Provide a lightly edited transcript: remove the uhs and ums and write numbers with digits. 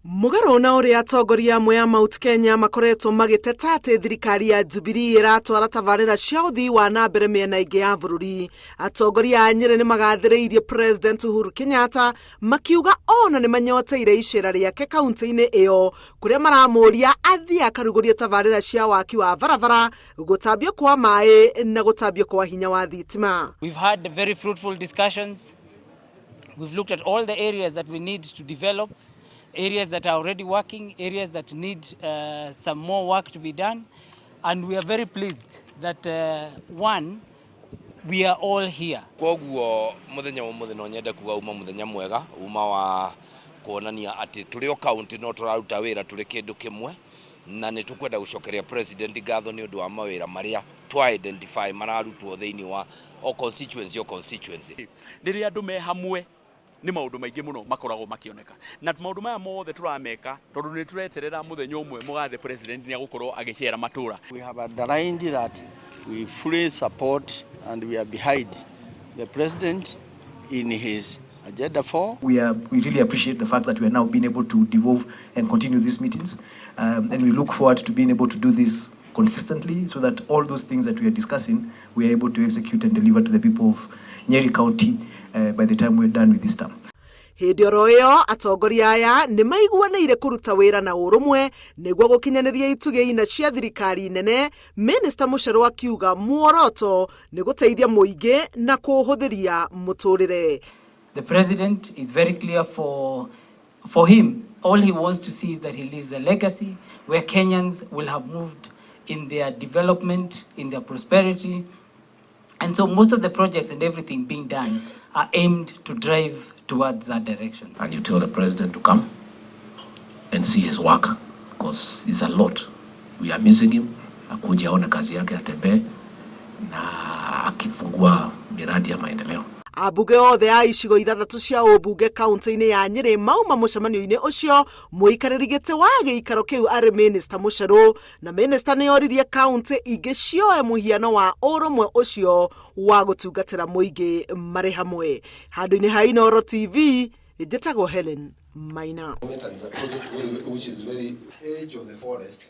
Mũgarũ na ũrĩa atongoria amwe a Mount Kenya makoretwo magĩteta atĩ thirikari ya Jubilee ĩratwara tabarĩra cia ũthii wa na mbere mĩena ĩngĩ ya bũrũri, atongoria a Nyĩrĩ nĩmagathĩrĩirie President Uhuru Kenyatta makiuga ona nĩmanyoteire icera rĩake kaunti-inĩ ĩyo kũrĩa maramũria athiĩ akarugũrie tabarĩra cia waki wa barabara, gũtambio kwa maĩ na gũtambio kwa hinya wa thitima. We've had very fruitful discussions. We've looked at all the areas that we need to develop, areas that are already working, areas that need some more work to be done. And we are very pleased that, one, we are all here. Koguo muthenya wa muthenya no nyende kuga uma muthenya mwega, uma wa kuonania atĩ tũrĩ o kaunti no tũraruta wĩra tũrĩ kĩndũ kĩmwe, na nĩ tũkwenda gũcokeria president ngatho nĩ ũndũ wa mawĩra marĩa twa identify mararutwo thĩinĩ wa o constituency o constituency. Rĩrĩa andũ me hamwe nĩ maũndũ maingĩ mũno makoragwo makĩoneka, na maũndũ maya mothe tũrameka tondũ nĩ tũreterera mũthenya ũmwe mũgathe president nĩ agũkorwo agĩcera matũra. We have underlined that we fully support and we are behind the president in his Agenda 4. We really appreciate the fact that we are now being able to devolve and continue these meetings. And we look forward to being able to do this consistently so that all those things that we are discussing, we are able to execute and deliver to the people of Nyeri County by the time we're done with this term. Hĩndĩ oro ĩyo, atongoria aya nĩ maiguanĩire kũruta wĩra na ũrũmwe nĩguo gũkinyanĩria itugĩ ina cia thirikari nene. Minista Mũcerũ akiuga muoroto nĩ gũteithia mũingĩ na kũũhũthĩria mũtũrĩre. The president is very clear for him. All he wants to see is that he leaves a legacy where Kenyans will have moved in their development, in their prosperity. And so most of the projects and everything being done are aimed to drive towards that direction. And you tell the president to come and see his work because it's a lot. We are missing him. Akuje aone kazi yake, atembee na akifungua miradi ya maendeleo. Ambunge othe a icigo ithathatũ cia ũmbunge kaunti-inĩ ya Nyĩrĩ mauma mũcemanio-inĩ ũcio mũikarĩri gĩtĩ wa gĩikaro kĩu arĩ Minista Mũcerũ, na minista nĩ oririe kaunti ingĩ cioe mũhiano wa ũrũmwe ũcio wa gũtungatĩra mũingĩ marĩ hamwe. Handũ-inĩ ha Inooro TV, njĩtagwo Helen Maina. Is a project which is very edge of the forest.